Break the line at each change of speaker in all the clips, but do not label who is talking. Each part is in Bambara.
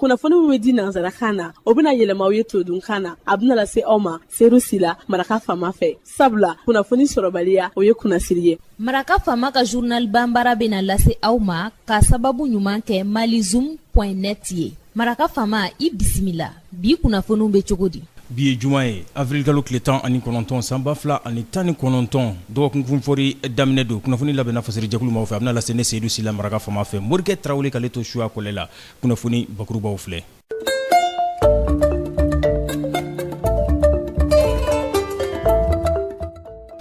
Kunnafoni min bɛ di nansarakan na, o bɛna yɛlɛma aw ye todunkan na. A bɛna lase aw ma Seyidu Sila, Maraka Faama fɛ. Sabula kunnafoni sɔrɔbaliya, o ye kunnasiri ye.
Maraka Faama ka journal banbara bɛna lase aw ma ka sababu ɲuman kɛ malizoom.net ye. Maraka Faama, i bisimila. Bi kunnafoniw bɛ cogo di?
Bi ye juma ye, avril kalo tile 19, san 2019, dɔgɔkun kunfɔri daminɛ don. Kunnafoni labɛnna fasirijɛkulu maaw fɛ, a bɛna lase ne Seyidu Sila, Maraka Faama fɛ. Morikɛ Tarawele k'ale to suya kɔlɛ la. Kunnafoni bakurubaw filɛ.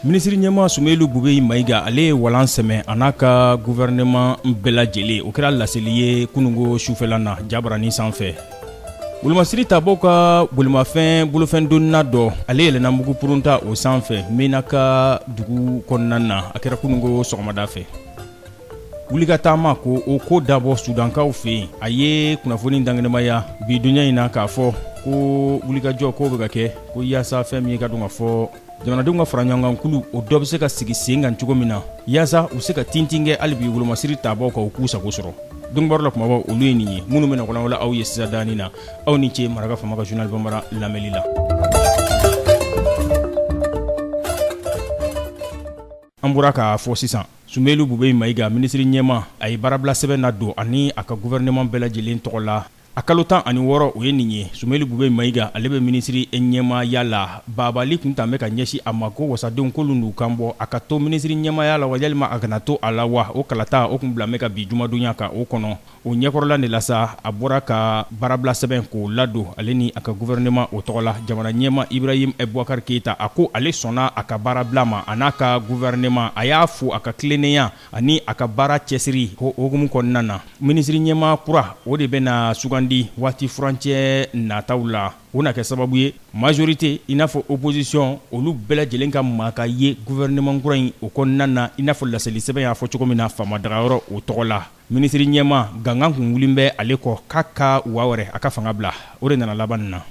Minisiri ɲɛmaa Sumeyilu Bubɛyi Mayiga, ale ye walan sɛmɛ a n'a ka gouvernement bɛɛ lajɛlen. O kɛra laseli ye kununko sufɛla na jabarani sanfɛ. Wolomasiri tabaw ka bolimafɛn bolofɛn donna dɔ, ale yɛlɛnna mugu purunta o sanfɛ Menaka dugu kɔnɔna na. A kɛra kununko sɔgɔmada fɛ. Wuli ka taama ko o ko dabɔ Sudankaw fɛ yen, a ye kunnafoni dankɛnɛmaya bi donya in na k'a fɔ ko wulikajɔ ko bɛ ka kɛ ko yaasa fɛn min ye ka dɔn ka fɔ jamanadenw ka faraɲɔgɔnkankulu, o dɔ bɛ se ka sigi sen kan cogo min na, yaasa u se ka tintin kɛ hali bi wolomasiri tabaw kan, u k'u sago sɔrɔ. Donkibaru la kumabaw, olu ye nin ye minnu bɛna walawala aw ye sisan danin na. Aw ni ce Maraka Faama ka journal banbara lamɛnli la. An bɔra k'a fɔ sisan, Sumeyilu Bubɛyi Mayiga, minisiri ɲɛmaa, a ye baarabila sɛbɛn ladon ani a ka gouvernement bɛɛ lajɛlen tɔgɔ la. A kalo 16, o ye nin ye. Sumeyilu Bubɛyi Mayiga, ale bɛ minisiri ɲɛmaaya la. Babali kun tan bɛ ka ɲɛsin a ma ko wasadenw k'olu n'u kan bɔ a ka to minisiri ɲɛmaaya la wa, yalima a kana to a la wa? O kalata o kun bila bɛ ka bi jumadonya ka o kɔnɔ. O ɲɛkɔrɔla de la sa, a bɔra ka baarabila sɛbɛn k'o ladon ale ni a ka gouvernement o tɔgɔ la. Jamana ɲɛmaa Ibrahim Boubacar Keita, a ko ale sɔnna a ka baarabila ma, a n'a ka gouvernement. A y'a fo a ka tilennenya ani a ka baara cɛsiri hukumu kɔnɔna na. Minisiri ɲɛmaa kura, o de bɛna sugandi waati furancɛ nataw la. O na kɛ sababu ye majorité i n'a fɔ opposition, olu bɛɛ lajɛlen ka maa ka ye gouvernement kura in o kɔnɔna na, i n'a fɔ laseli sɛbɛn y'a fɔ cogo min na faama dagayɔrɔ o tɔgɔ la. Minisiri ɲɛmaa gangan kun wulilen bɛ ale kɔ k'a ka wa wɛrɛ a ka fanga bila, o de nana laban nin na.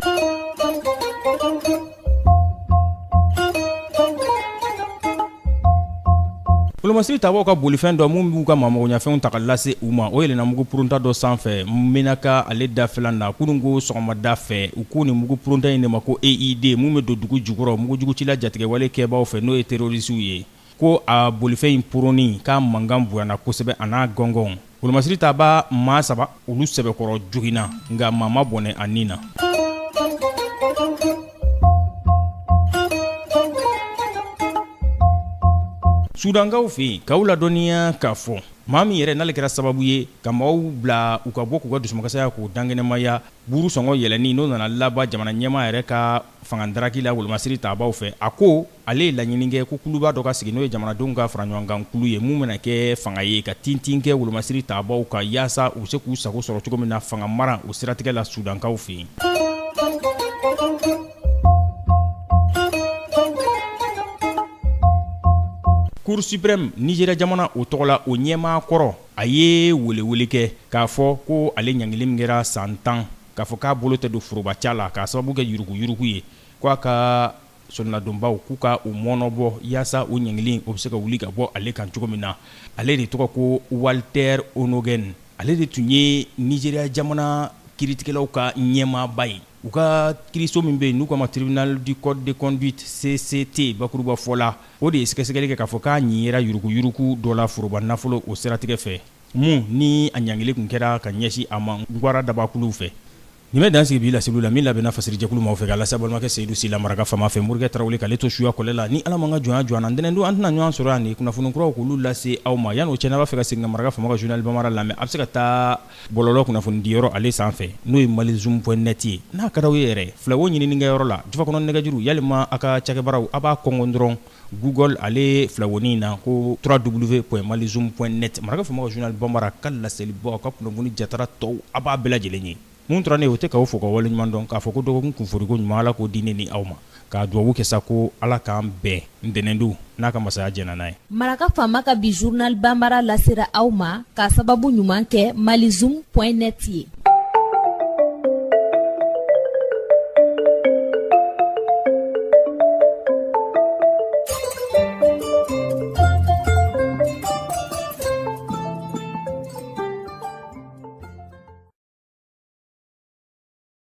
Wolomasiri tabaw ka bolifɛn dɔ min b'u ka maamagoɲafɛnw ta ka lase u ma, o yɛlɛnna mugu purunta dɔ sanfɛ Menaka ale dafɛla na kununko sɔgɔmada fɛ. U ko nin mugu purunta in de ma ko IED, min bɛ don dugu jukɔrɔ mugujugucila jatigɛwale kɛbaaw fɛ, n'o ye terrorisiw ye. Ko a bolifɛn in poronni k'a mankan bonyana kosɛbɛ a n'a gɔngɔn. Wolomasiri tabaa maa saba, olu sɛbɛkɔrɔ joginna, nka maa ma bɔnɛ a ni na. Sudankaw fɛ yen, k'aw ladɔnniya k'a fɔ maa min yɛrɛ n'ale kɛra sababu ye ka maaw bila u ka bɔ k'u ka dusumakasaya k'o dankɛnɛmaya, buru sɔngɔ yɛlɛnni n'o nana laban jamana ɲɛmaa yɛrɛ ka fanga daraki la wolomasiri tabaw fɛ, a ko ale ye laɲini kɛ ko kuluba dɔ ka sigi, n'o ye jamanadenw ka faraɲɔgɔnkan kulu ye, mun bɛna kɛ fanga ye ka tintin kɛ wolomasiri tabaw kan yaasa u bɛ se k'u sago sɔrɔ cogo min na fanga mara o siratigɛ la Sudankaw fɛ yen. Cour suprême Nigeria jamana o tɔgɔ la, o ɲɛmaa kɔrɔ, a ye welewele kɛ k'a fɔ ko ale ɲangili min kɛra san 10, k'a fɔ k'a bolo tɛ don forobaca la k'a sababu kɛ yuruguyurugu ye, ko a ka sɔnladonbaw k'u ka u mɔnɔbɔ yaasa o ɲangili o bɛ se ka wuli ka bɔ ale kan cogo min na. Ale de tɔgɔ ko Walter Onnoghen, ale de tun ye Nigeria jamana kiiritigɛlaw ka ɲɛmaaba ye. U ka kiiriso min bɛ yen n'u k'a ma tribunal du code de conduite CCT bakuruba fɔ la, o de ye sɛgɛsɛgɛli kɛ k'a fɔ k'a ɲin yera yuruguyurugu dɔ la foroba nafolo o siratigɛ fɛ, mun ni a ɲangili tun kɛra ka ɲɛsin a ma gwara dabakuluw fɛ. Nin bɛ dan sigi bi laseliw la min labɛnna fasirijɛkulu maaw fɛ k'a lase balimakɛ Seyidu Sila Maraka Faama fɛ, Morikɛ Tarawele k'ale to suya kɔlɛ la. Ni Ala m'an ka jɔnya jɔ an na, ntɛnɛndon an tɛna ɲɔgɔn sɔrɔ yan ni kunnafoni kuraw k'olu lase aw ma. Yanni o cɛ, n'a b'a fɛ ka segin ka Maraka Faama ka journal bambara lamɛn, a bɛ se ka taa bɔlɔlɔ kunnafonidiyɔrɔ ale sanfɛ, n'o ye malizoom point net ye. N'a ka d'aw ye yɛrɛ, filawo ɲininikɛyɔrɔ la, jufa kɔnɔ nɛgɛjuru, yalima a ka cakɛbaraw, a b'a kɔngɔn dɔrɔn Google ale filawonin na ko www.malizoom point net. Maraka Faama ka journal bambara ka laselibaw, ka kunnafoni jatara tɔw, a b'a bɛɛ lajɛlen ye. Mun tora ne ye, o tɛ k'aw fo ka waleɲuman dɔn, k'a fɔ ko dɔgɔkun kunforiko ɲuman, Ala k'o di ne ni aw ma, k'a dugawu kɛ sa ko Ala k'an bɛn ntɛnɛndon n'a ka masaya jɛnna n'a ye.
Maraka Faama ka bi journal bambara lasera aw ma k'a sababu ɲuman kɛ malizoom point net ye.